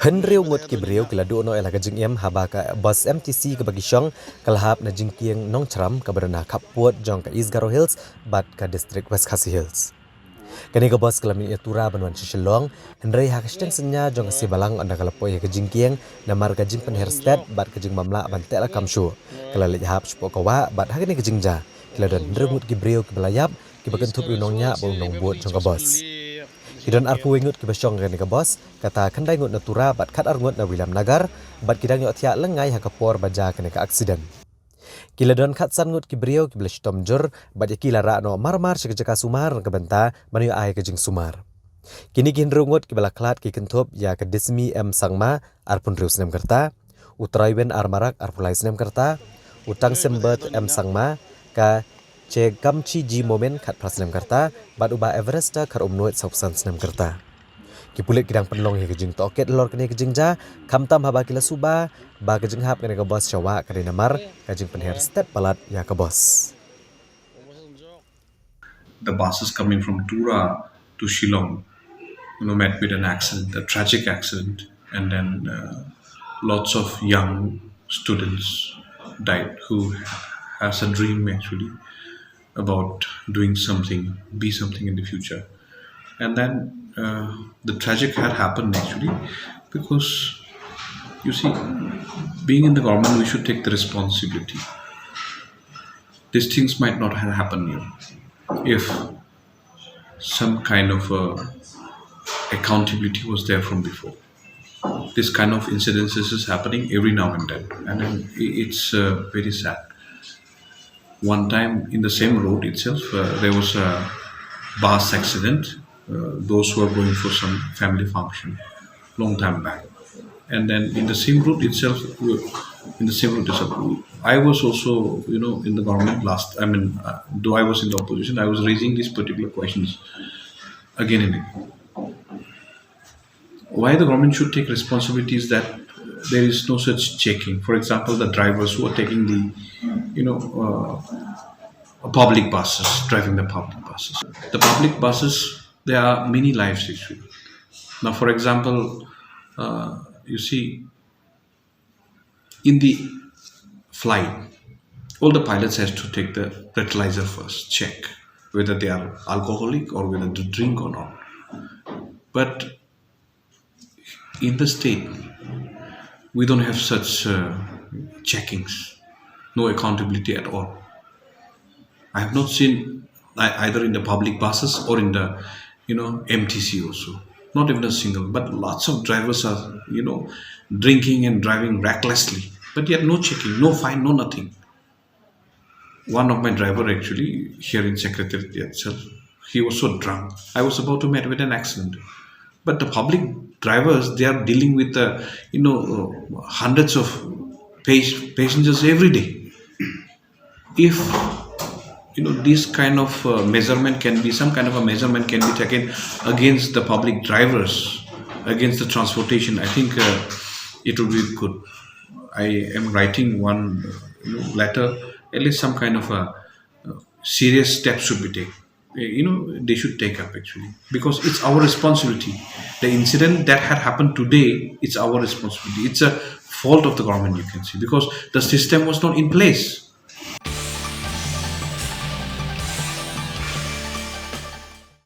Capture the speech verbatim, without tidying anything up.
Hynriew ngut ki briew ki la duh noh ïa la ka jingim haba ka bus M T C kaba ki shong ka la hap na jingkieng Nongchram kaba don ha khappud jong ka East Garo Hills bad ka district West Khasi Hills. Kane ka bus ka la mih na Tura ban wan sha Shillong, hynrei ha ka shiteng synñia jong ka sngi Balang ynda ka la poi ha ka jingkieng namar ka jingpynher stet bad ka jingbymlah ban teh lakam shuh, ka la leit hap shapoh ka wah bad ha kane ka jingjia ki la don hynriew ngut ki briew kiba la ïap, kiba kynthup ïa u nongñiah bad u nongbud jong ka bus. Ki don arphew wei ngut kiba shong ha kane ka bus, kata khyndai ngut na Tura bad khatar ngut na Williamnagar, bad ki dang ïohthiah lyngngai ha ka por ba jia kane ka aksiden. Ki la don khatsan ngut ki briew kiba la shitom jur bad ïa ki la rah noh marmar sha ka jaka sumar na ka bynta ban ïoh ai ka jingsumar. Kine ki hynriew ngut kiba la khlad ki kynthup ïa ka Dismi M Sangma, arphew hynriew snem ka rta, u Traiwen R Marak, arphew lai snem ka rta, u Tangsembert M Sangma, ka Chegamchi G Momin, khatphra snem ka rta, bad u Bah Everesta Kharumnuid, sawphew san snem ka rta. Ki pulit ki dang pynlong ïa ka jingtohkit halor kane ka jingjia, khamtam haba ki la suba ba ka jinghap kane ka bus sha wah ka dei namar ka jingpynher stet palat ïa ka bus. The buses coming from Tura to Shillong, you know, met with an accident, a tragic accident, and then uh, lots of young students died who has a dream actually about doing something, be something in the future. And then uh, the tragic had happened actually because, you see, being in the government, we should take the responsibility. These things might not have happened, you know, if some kind of uh, accountability was there from before. This kind of incidences is happening every now and then, and then i- it's uh, very sad. One time in the same road itself, uh, there was a bus accident. Uh, those who were going for some family function, long time back. And then in the same route itself, in the same route itself, I was also, you know, in the government last. I mean, uh, though I was in the opposition, I was raising these particular questions again and again. Why the government should take responsibility is that there is no such checking. For example, the drivers who are taking the, you know, uh, public buses, driving the public buses. The public buses, there are many lives issue. Now, for example, uh, you see, in the flight, all the pilots has to take the breathalyzer first, check whether they are alcoholic or whether they drink or not. But in the state, we don't have such uh, checkings, no accountability at all. I have not seen ei- either in the public buses or in the, you know, M T C also. Not even a single, but lots of drivers are, you know, drinking and driving recklessly. But yet no checking, no fine, no nothing. One of my driver actually here in Secretariat itself, he was so drunk. I was about to meet with an accident. But the public drivers, they are dealing with the, you know, uh, hundreds of pas- passengers every day. If, you know, this kind of uh, measurement can be, some kind of a measurement can be taken against the public drivers, against the transportation, I think uh, it would be good. I am writing one, you know, letter. At least some kind of a uh, serious steps should be taken. Uh, you know, they should take up actually, because it's our responsibility. The incident that had happened today, it's our responsibility. It's a fault of the government, you can see, because the system was not in place.